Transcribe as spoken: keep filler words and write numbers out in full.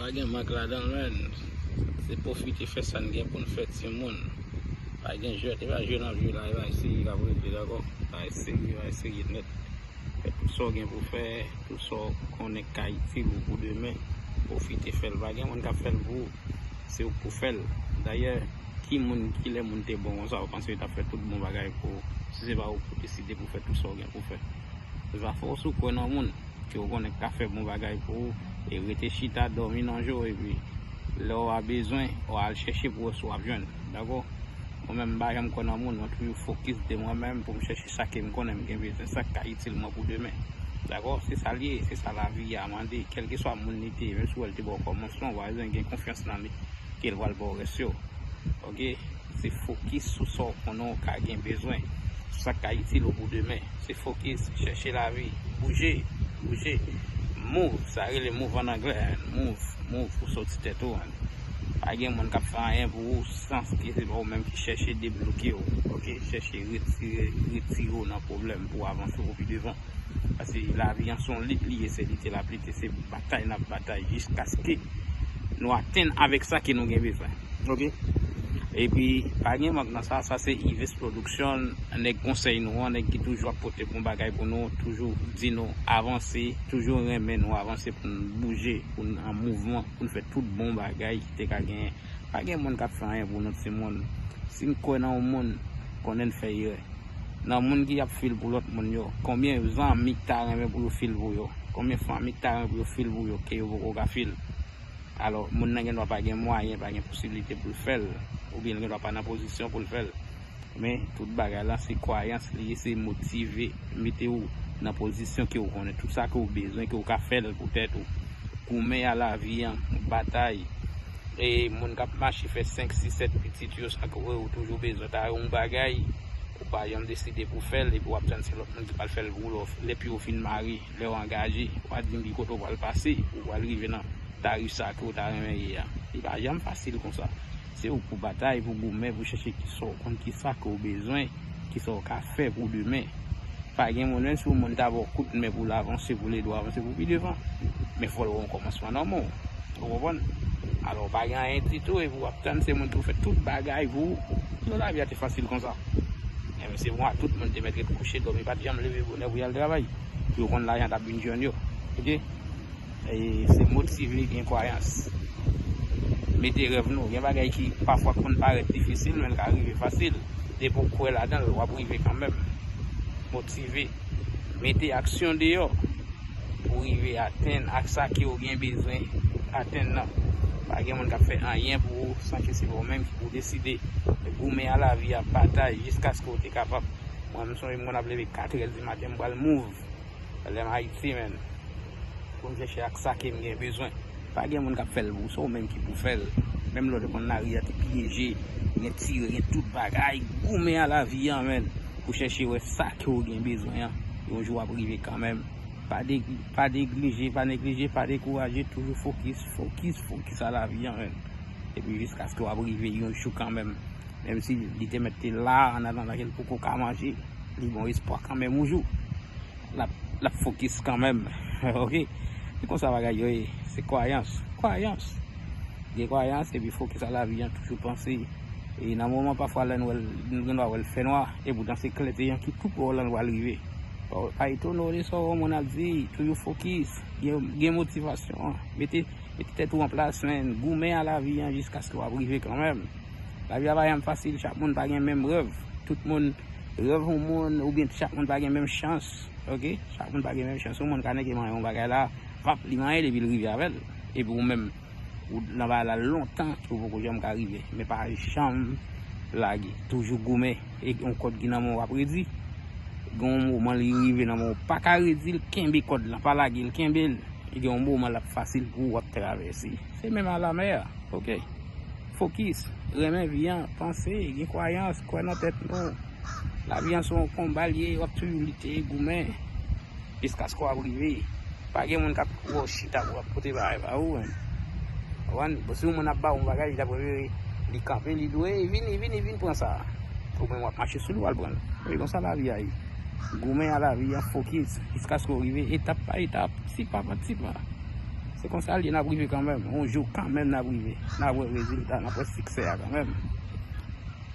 Pa gen mank ladan l, menn. Se pwofite fè sa n gen pou n fè, timoun. Pa gen jwèt, e pa jwe n ap jwe la, e pa serye k ap regle, dakò? Pa serye, pa serye nèt. Fè tout sa w gen pou fè, tout sa w konnen k ka itil ou pou demen. Pwofite fè l. Pa gen moun k ap fè l pou ou. Se ou k pou fè l. Dayè, ki moun, kilè moun te bon konsa, ou panse yo t ap fè tout bon bagay pou ou, si se pa ou k pou deside pou fè tout sa w gen pou fè? Se pa fòs ou kwè nan moun ke w konnen k ka fè bon bagay pou ou, e rete chita, dòmi nan je w, epi lè w a bezwen, w a al chèche pou wè si w ap jwenn. Dakò? Mwen menm, m pa janm kwè nan moun, mwen toujou fokis de mwen menm pou m chèche sa ke m konnen m gen bezwen, sa k ka itil mwen pou demen. Dakò? Se sa l ye, se sa lavi a mande. Kèlkeswa moun li te ye, menm si w wè l te ba w kòmansman, w pa bezwen gen konfyans nan li ke l pral ba w rès yo. Oke? Se fokis sou sa w konnen w ka gen bezwen, sou sa k ka itil ou pou demen. Se fokis, chèche lavi, bouje, bouje. Move, sa rele move an anglè, move, move pou soti tèt ou, menn. Pa gen moun k ap fè anyen pou ou san ke se pa ou menm ki chèche debloke w, oke? Chèche retire, retire w nan pwoblèm pou w avanse w pi devan. Paske lavi an se yon lit li ye, se lite l ap lite, se batay n ap batay jiskaske nou atenn avèk sa ke nou gen bezwen. Oke? Epi, pa gen mank nan sa, sa se Ives Production, nèg konsèy nou an, nèg ki toujou ap pote bon bagay pou nou, toujou di nou avanse, toujou renmen nou avanse pou n bouje, pou n an mouvman, pou n fè tout bon bagay ki te ka genyen. Pa gen moun k ap fè anyen pou nou, timoun. Si n kwè nan yon moun, konnen n fè erè. Nan moun ki ap fil pou lòt moun yo, konbyen zanmi k ta renmen pou yo fil pou yo? Konbyen fanmi k ta renmen pou yo fil pou yo, ke yo poko ka fil? Alò, moun nan gen dwa pa gen mwayen, pa gen posiblite pou l fè l, oubyen l gen dwa pa nan pozisyon pou l fè l. Men, tout bagay la, se kwayans li ye, se motive, mete w nan pozisyon ke w konnen tout sa ke w bezwen, ke w ka fè l pou tèt ou. Goumen a lavi an, batay. E moun k ap mache fè senk, sis, sèt pitit yo, sa ke w toujou bezwen ta yon bagay, ou pa janm deside pou fè l, epi w ap tann se lòt moun ki pral fè l pou ou, lè w, lè pi w fin mare, lè w angaje, w a di m ki kote w pral pase, ou pral rive nan tarif sa ke w ta renmen ye a. Li pa janm fasil konsa. Se ou k pou batay, pou goumen, pou chèche kisa w konn, kisa ke w bezwen, kisa w ka fè pou demen. Pa gen moun, menm si yon moun ta ba w kout men pou l avanse, pou l ede w avanse pou pi devan, men fò l wè yon kòmansman nan men w. Ou konprann? Alò, w pa gen anyen ditou, epi w ap tann se moun pou fè tout bagay pou ou. Non, lavi a te fasil konsa. Enben, se pou tout moun te mèt ret kouche, dòmi, pa t janm leve bonè pou y al travay. Pou yo konn lajan t ap vin jwenn yo. Oke? E se motive, gen kwayans. Mete rèv nou. Gen bagay ki pafwa konn parèt difisil, men l ka rive fasil. Depi w kwè ladan l, w ap rive kanmenm. Motive. Mete aksyon deyò pou w rive atenn ak sa ke w gen bezwen atenn nan. Pa gen moun k ap fè anyen pou ou san ke se pa w menm ki pou deside. Goumen a lavi a, batay jiskaske w te kapab. Mwen, m sonje m konn ap leve katrè di maten, m pral move. Lè m Ayiti, menn. Pou m chèche ak sa ke m gen bezwen. Pa gen moun k ap fè l pou ou, se w menm ki pou fè l. Menm lè w te konn lari a te pyeje, gen tire, gen tout bagay. Goumen a lavi a, menn. Pou chèche wè sa ke w gen bezwen an. Yon jou w ap rive kanmenm. Pa de, pa neglije, pa neglije, pa dekouraje, toujou fokis, fokis, fokis a lavi a, menn. Epi jiskaske w ap rive yon jou kanmenm. Menm si li te mèt te la, an atandan ke l poko ka manje, li gon espwa kanmenm yon jou. L ap, l ap fokis kanmenm. Oke? Se konsa bagay yo ye. Se kwayans. Kwayans. Gen kwayans, epi fokis a lavi an, toujou panse. E nan moman pafwa lè nou wè l, nou gen dwa wè l fè nwa, epoutan se klète an ki tou pre w la nou pral rive. Pa etone w de sa w wè moun ap di, toujou fokis, gen, gen motivasyon an. Mete, mete tèt ou an plas, menn, goumen a lavi an jiskaske w ap rive kanmenm. Lavi a pa janm fasil, chak moun pa gen menm rèv. Tout moun, rèv yon moun, oubyen chak moun pa gen menm chans. Oke? Chak moun pa gen menm chans. Yon moun ka nèke manyen yon bagay la, pap, li manyen l epi l rive avè l. Epi ou menm, ou nan bagay la lontan ke w poko janm ka rive. Men pa janm lage. Toujou goumen. E yon kòd ki nan men w ap redi. Gen yon moman li rive nan men w, pa ka redi l, kenbe kòd lan, pa lage l, kenbe l. E gen yon moman l ap fasil pou ou, w ap travèse. Se menm a lamè a, oke? Fokis, renmen vi an, panse, gen kwayans, kwè nan tèt nou. Lavi an se yon konba l ye, w ap toujou lite, goumen. Jiskaske w ap rive. Pa gen moun k ap wè w chita pou ap pote bagay ba ou, menn. Ou konprann? Bon, si yon moun ap ba ou yon bagay, li ta prefere li kanpe, li di w, "Ey, vini, vini, vin pran sa." Ou menm w ap mache sou li, w al pran l. E konsa lavi a ye. Goumen a lavi a, fokis, jiskaske w rive etap pa etap, ti pa pa ti pa. Se konsa l ye, n ap rive kanmenm. Yon jou kanmenm n ap rive. N ap wè rezilta, n ap wè siksè a kanmenm.